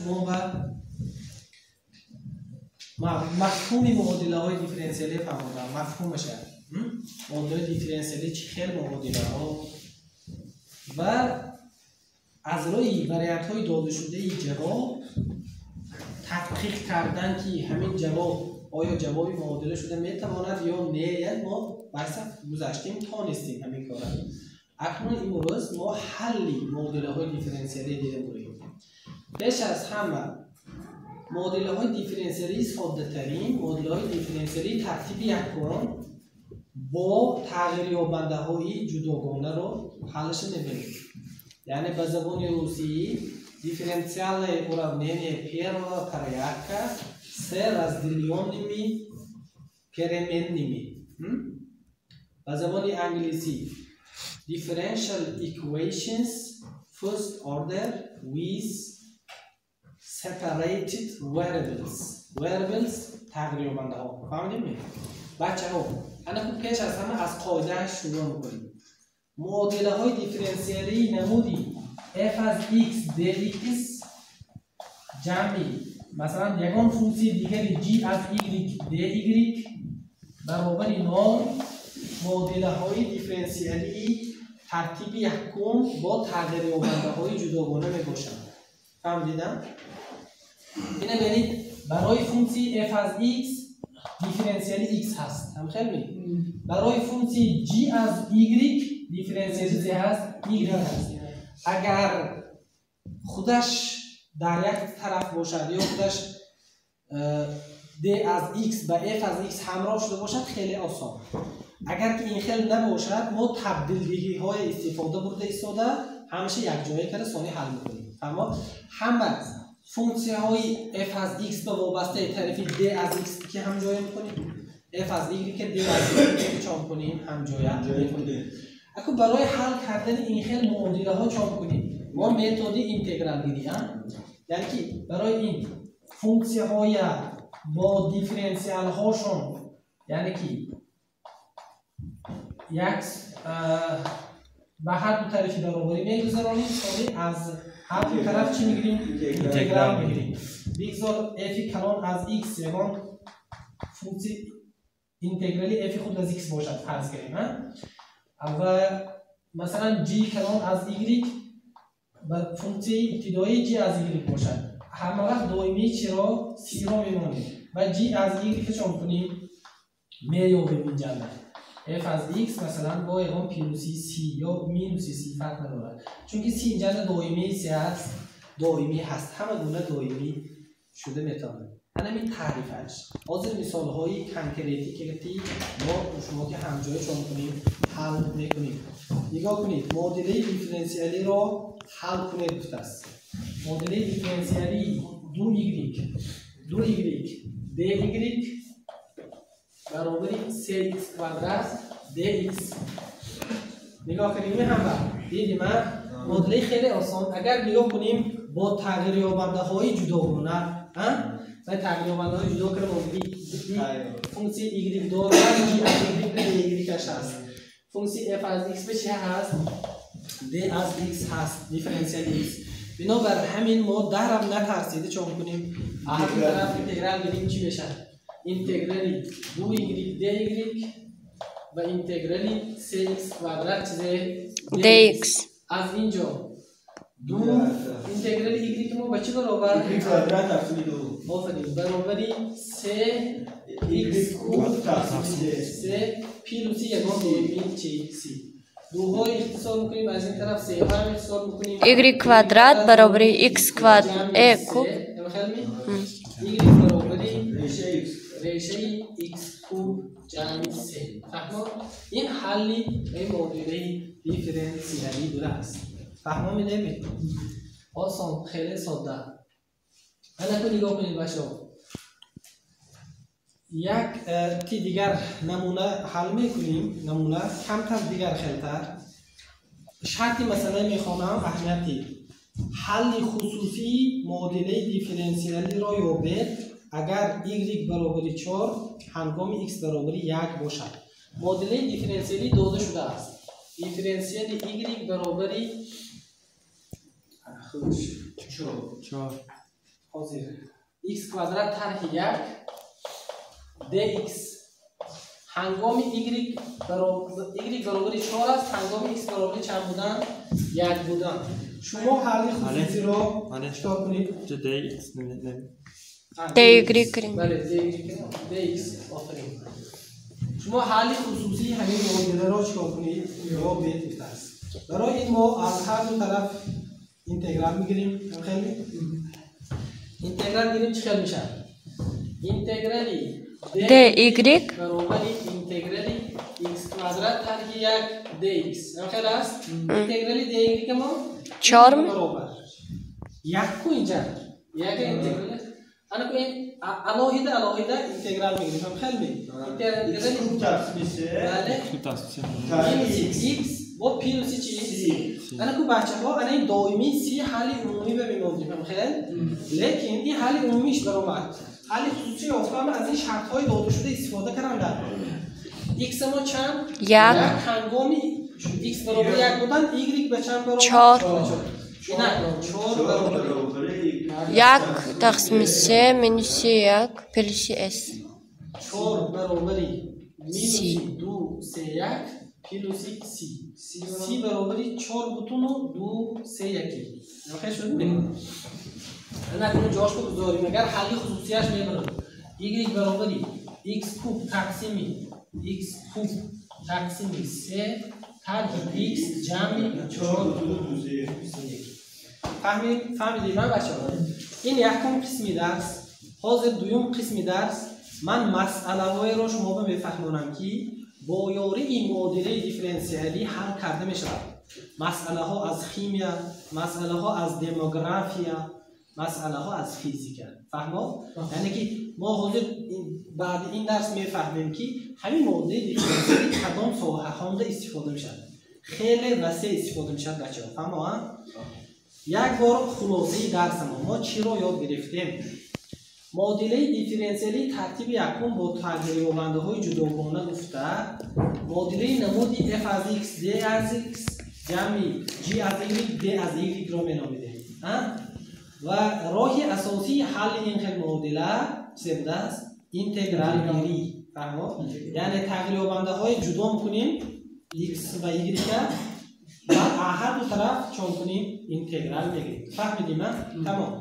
Мо ба мафҳуми муодилаҳои дифференсиалӣ фаҳмодам, мафҳумаша. Муодилаҳои дифференсиалӣ чӣ хел муодилаҳо ва аз рӯи вариантҳои додашудаи ҷавоб тадқиқ кардан, ки ҳамин ҷавоб оё ҷавоби муодила шуда метавонад ё не, мо байса гузаштем, тонистем ҳамин кора. Акнун имрӯз мо ҳалли муодилаҳои дифференсиалӣ дида бурем. Пеш аз ҳама муодилаҳои дифференсиалии соддатарин, муодилаҳои дифференсиалии тартиби якум бо тағйирёбандаҳои ҷудогонаро ҳаллаша мебинем. Яъне ба забони русӣ дифференциальное уравнение первого порядка с разделенными переменными. Ба забони англисӣ differential equations first order with separated variables. Variables тағйирёбандаҳо. Фаҳмидем? Бачаҳо, ана хуб, пеш аз ҳама аз қоидааш шурӯъ мекунем. Муодилаҳои дифференсиалии намуди f аз x dx ҷамъи масалан ягон функсияи дигари g аз y dy баробари нол муодилаҳои дифференсиалии тартиби якум бо тағйирёбандаҳои ҷудогона мебошанд. Фаҳмидидам? Ина бинед, барои функсияи f аз x дифференсиали x ҳаст. Ҳамхел ми? Барои функсияи g аз y дифференсиали c ҳаст, y ҳаст. Агар худаш дар як тараф бошад ё худаш d аз x ба f аз x ҳамроҳ шуда бошад, хеле осон. Агар ки ин хел набошад, мо табдилдиҳиҳое истифода бурда истода ҳамаша якҷоя карда сони ҳал мекунем. Фаҳмо? Ҳама функсияҳои f аз x ба вобастаи тарафи d аз x ки ҳамҷоя мекунем, f аз y ки d аз y ки чо мекунем, ҳамҷоя мекунем. Аку барои ҳал кардани ин хел муодилаҳо чо мекунем? Мо методи интегралгирӣ, яъне ки барои ин функсияҳоя бо дифференсиалҳошон, яъне ки як ба ҳар ду тарафи баробарӣ мегузаронем, сони аз ҳар ду тараф чӣ мегирем? Интеграл мегирем. Бигзор f калон аз x ягон функсия интеграли f худ аз x бошад, фарз кунем, ва масалан g калон аз y ба функсияи ибтидоии g аз y бошад. Ҳама вақт доимии чиро? C-ро мемонем ва g аз y чо мекунем? Меёбем. Инҷанда f аз x масалан бо ягон плюси c ё минуси c фарқ надорад, чунки c инҷанда доимии c ҳаст, доимӣ ҳаст, ҳама гуна доимӣ шуда метавонад. Ҳамин таърифаш. Ҳозир мисолҳои конкретӣ ки мо шумо ки ҳамҷоя чо мекунем, ҳал мекунем. Нигоҳ кунед, муодилаи дифференсиалиро ҳал кунед гуфтааст. Муодилаи дифференсиалии 2y 2y dy баробари 3x квадрат dx. Нигоҳ кунем, ҳама дидим, муодилаи хеле осон. Агар нигоҳ кунем, бо тағйирёбандаҳои ҷудогона ва тағйирёбандаҳои ҷудо карда муодилаи функсияи y дорад, g аз y dy ҳаст, функсияи f аз x ба чи ҳаст? D аз x ҳаст, дифференсиали x. Бинобар ҳамин мо дарам натарсида чо мекунем? Ҳар ду тараф интеграл гирем, чӣ мешавад? Интеграли 2y dy ва интеграли 3x квадрат чизе? Dx. Аз инҷо ду интеграли y мо ба чӣ баробар? Y квадрат тақсими ду. Офарин, баробари 3x куб тақсими се плюси ягон доимии чи? C. Дуҳои ихтисор мекунем, аз ин тараф сеҳоам ихтисор мекунем. Y квадрат баробари x квадрат э куб. Y баробари реша x. Решаи x куб ҷамъи се. Фаҳмо? Ин ҳалли муодилаи дифференсиалӣ будааст. Фаҳмо медиҳем? Осон, хеле содда. Анаку нигоҳ кунед, бачаҳо, як ки дигар намуна ҳал мекунем, намуна камтар дигар хелтар. Шарти масъала мехонам, аҳамияти ҳалли хусусии муодилаи дифференсиалиро ёбед, агар y баробари 4 ҳангоми x баробари 1 бошад. Муодилаи дифференсиалӣ дода шудааст. Дифференсиали y баробари чор. Чор. Ҳозир x квадрат тарҳи 1 dx ҳангоми y баробари 4 аст, ҳангоми x баробари чанд будан? 1 будан. Шумо ҳалли хусусиро чикор кунед? Dx dy кунем. Бале, dy dx. Офарин. Шумо ҳалли хусусии ҳамин муодиларо чикор кунед? Ҷавоб диҳед аст. Барои ин мо аз ҳар ду тараф интеграл мегирем. Хеле интеграл гирем, чӣ хел мешавад? Интеграли dy баробари интеграли x квадрат тарҳи 1 dx. Хел аст? Интеграли dy мо 4 баробар якку инҷа як интеграл ана ку ин алоҳида алоҳида интеграл мегирем. Хел ме? Интеграли куб тақсими се. Бале. Куб тақсими се. Минуси x бо плюси чи? Ана ку бачаҳо, ана ин доимии си ҳалли умумӣ ба мемондем. Хел? Лекин ин ҳалли умумиш баромад. Ҳалли хусусӣ ёфтан аз ин шартҳои додашуда истифода кардан дар x мо чанд? Як. Ҳангоми x баробари 1 будан y ба чанд баробар? 4. Инак 4 баробари 1 тақсими 3 минуси 1 плюси s. 4 баробари минуси 2 се 1 плюси си. Си баробари 4 бутуну 2 се 1. Хел шуд? Ана кунун ҷош бигузорем. Агар ҳалли хусусияш мебарад y баробари x куб тақсими x куб тақсими 3 тарҳи x ҷамъи 4 бутуну 2 се. Фаҳмид? Фаҳмидед ман бачаҳо? Ин якум қисми дарс. Ҳозир дуюм қисми дарс ман масъалаҳоеро шумо ба мефаҳмонам, ки бо ёрии муодилаи дифференсиалӣ ҳал карда мешавад. Масъалаҳо аз химия, масъалаҳо аз демография, масъалаҳо аз физика. Фаҳмо? Яъне ки мо ҳозир баъди ин дарс мефаҳмем, ки ҳамин муодилаи дифференсиалӣ кадом соҳаҳонда истифода мешавад. Хеле васеъ истифода мешавад, бачаҳо. Фаҳмо? Як бор хулосаи дарсамо. Мо чиро ёд гирифтем? Муодилаи дифференсиалии тартиби якум бо тағйирёбандаҳои ҷудогона гуфта, муодилаи намуди f аз x d аз x ҷамъи g аз y d аз y ро меномидем. Ва роҳи асосии ҳалли ин хел муодила чизе будааст? Интегралгирӣ. Фаҳмо? Яъне тағйирёбандаҳои ҷудо мекунем x ва y ва ҳар ду тараф чон кунем? Интеграл мегирем. Фаҳмидим? Тамом.